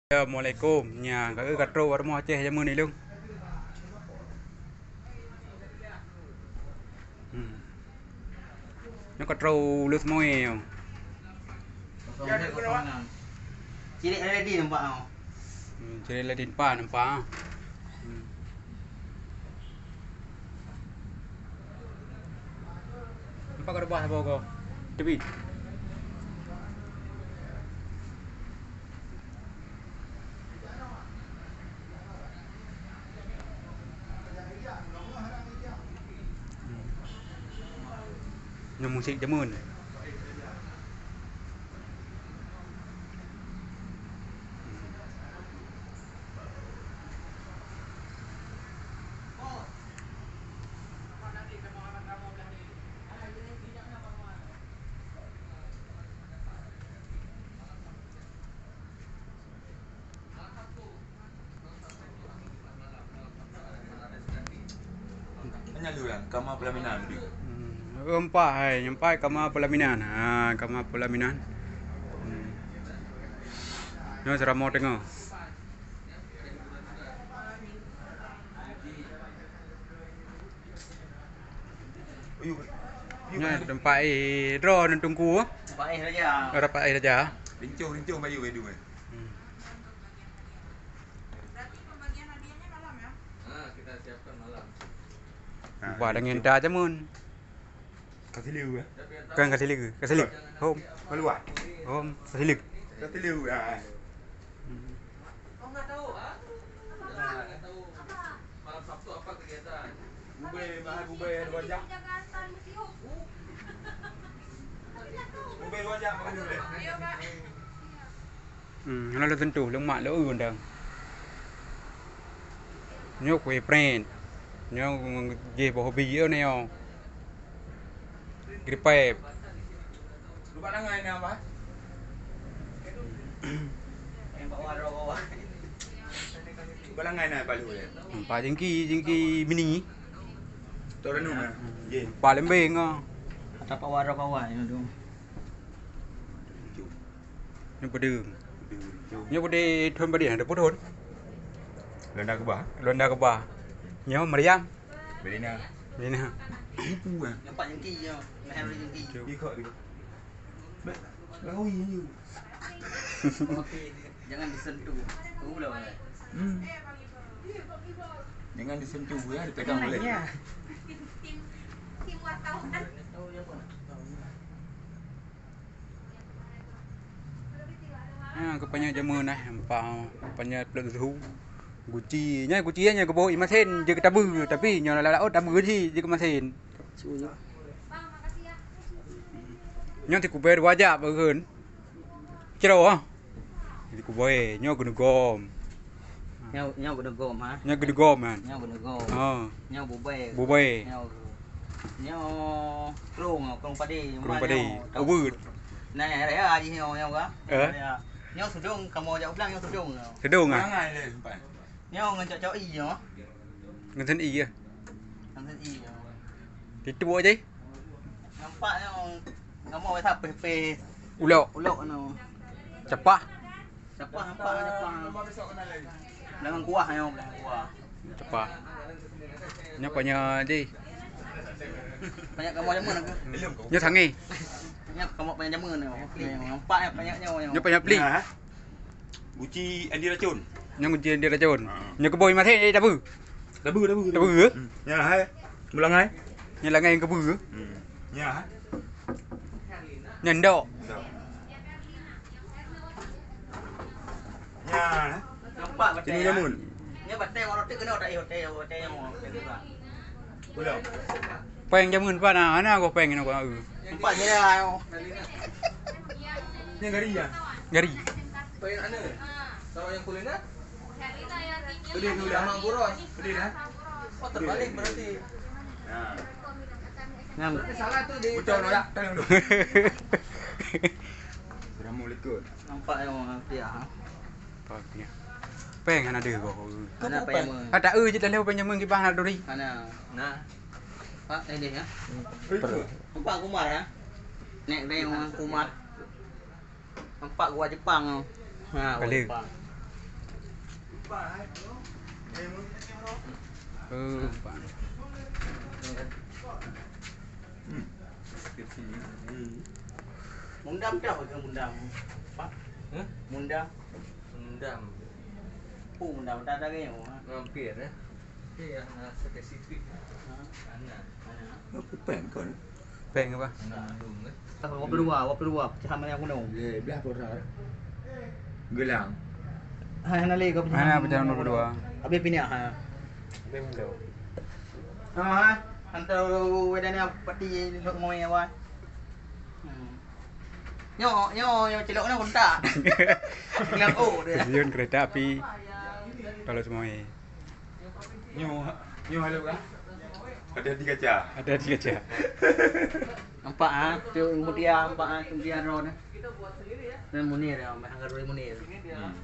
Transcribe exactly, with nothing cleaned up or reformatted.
Assalamualaikum. Nya, ka, ka trok bak rumoh Aceh jameun ni lôn. Hmm. Nyoe ka trok u Lhokseumawe nyoe. Kosong empat kosong enam. Cirek lagi nampak tau. Hmm, cirek lagi nampak, nampak. Hmm. Nampak ka reubah saboh goe. Teubi. Nyoe musik jameun. Nyan lôn, kama pelaminan. Hmm, empat hai, empat kama pelaminan. Ha, kama pelaminan. Hmm. Nyoe seuramoe teungoh. Nyan teumpat éh droe ngon teungku. Teumpat éh raja. Teumpat éh raja. Rincong-rincong bayu, bayu, eh. Hmm. Berarti pembagian hadiahnya malam, ya? Ah, kita siapkan malam. Bah, dengan dah jameun. Ka sileue, eh? Kan ka sileue, ka sileue. Hom. Ka luar. Hom, ka sileue. Ka sileue, ah. Hmm. Oh, nggak tahu, ah? Nggak tahu. Malam Sabtu apa kegiatan? Gubé, mahal gubé dua jam. Gubé dua jam, Pak Gubé. Iya, Pak. Hmm, lalu tentu, lemak leu undang. Nyoe kueh pret. Nyoe jih boh hobi yo nyoe. Gripep. Lupa langai na apa? Lupa langai na palu ya. Empat jengki, jengki mini. Toranu na. Ye. Empat lembeng ah. Kata Pak Waro kawan nyoe tu. Nyoe peudeueng. Nyoe peudeueng thon padum, ada puluh thon. Londa keubah. Londa keubah. Nyoe meriam. Belina. Belina. Ibu ah. Nampak jengki nyoe. Leher jengki. Ikok dia. Bak, bak, jangan disentuh. Tahu lah, Bang. Hmm. Jangan disentuh, ya, dipegang boleh. Ya. Ha, keu panyang jameun nah, empat, panyang plek suhu. Guci, nyan guci nyan geuboh ié masen, jeuet keu tabeue, tapi nyoe lam laôt tabeue jih, jeuet keu masen. Nyoe sikubée dua jak bak kheun. Ciro ah. Sikubée, nyoe geuneugom. Nyoe, nyoe geuneugom, ha? Nyoe geuneugom, kan? Nyoe geuneugom. Ha. Nyoe bubée. Bubée. Nyoe, nyoe krong, krong padé. Krong padé. Ubeut. Nah, raya jih nyoe, nyoe ka. Eh? Raya. Nyoe sudong, kamoe jak u blang nyoe sudong. Sudong ah? Nyoe ngon cok-cok ié nyoe. Ngon sen ié. Ngon sen ié nyoe. Itu buat je. Nampak nyoe, kamoe wai sapeh peh. Ulok. Ulok nyoe. Capah. Capah nampak capah. Beulangong kuah nyoe, beulangong kuah. Capah. Nyoe panyang jih. Panyang kamoe jameun aku. Nyoe sangé. Nyoe kamoe panyang jameun nyoe. Nampak nyoe panyang nyoe. Nyoe panyang pli. Nah. Guci Andi Racun. Nyang guci Andi Racun. Ha. Nyang keuboh maté jadi tabu. Tabu, tabu, tabu. Tabu, eh? Hmm. Ya, hai. Mulang hai. Nyang langai nyang keubu. Hmm. Ya, hai. Nyang dok. Dok. Ya, hai. Nampak batèe. Sini jamun. Ni batèe orang tu kena otak eh, otak, otak yang orang tu. Péng jameun pat na, hana goh péng nyoe, eu. Empat je dah. Ni gari ya? Gari. Péng ana? Sama yang kulit na? Pedih tu dah. Sama buros. Pedih dah. Oh, terbalik berarti. Ha. Ngam. Berarti salah tu di. Ucap nolak, tolong dulu. Assalamualaikum. Nampak yang orang piah, ha? Péng hana deuh goh. Hana péng. Ada eu je dalam péng jameun kiban hana duri. Hana. Nah. Pak, eh, deh, ya. Nampak Kumar, ya? Nek deh, orang Kumar. Nampak gua Jepang, oh. Ha, gua Jepang. Eh, Pak. Hmm. Mundam dah ke mundam? Pak? Hah? Mundam. Mundam. Oh, mundam dah ada gaya. Hampir, eh. Tapi yang spesifik. Ha? Mana? Mana? Apa pen kau ni? Peng apa? Dua puluh dua, dua puluh dua, pecahan banyak gunung. Eh, belah kau dah. Gelang. Hai, hana lé kau pecahan. Mana pecahan dua puluh dua? Habis pindah, ha. Habis pindah. Ha, ha. Hantar wedan ni pati lok moi awak. Hmm. Nyo, nyo, nyo celok na kontak. Bilang oh dia. Stasiun kereta api. Kalau semua. Nyoe, nyoe halo kah? Ada di kaca. Ada di kaca. Nampak ah, tu Mutia nampak ah, Mutia drone. Dan Munir ya, Muhammad Munir. Hmm.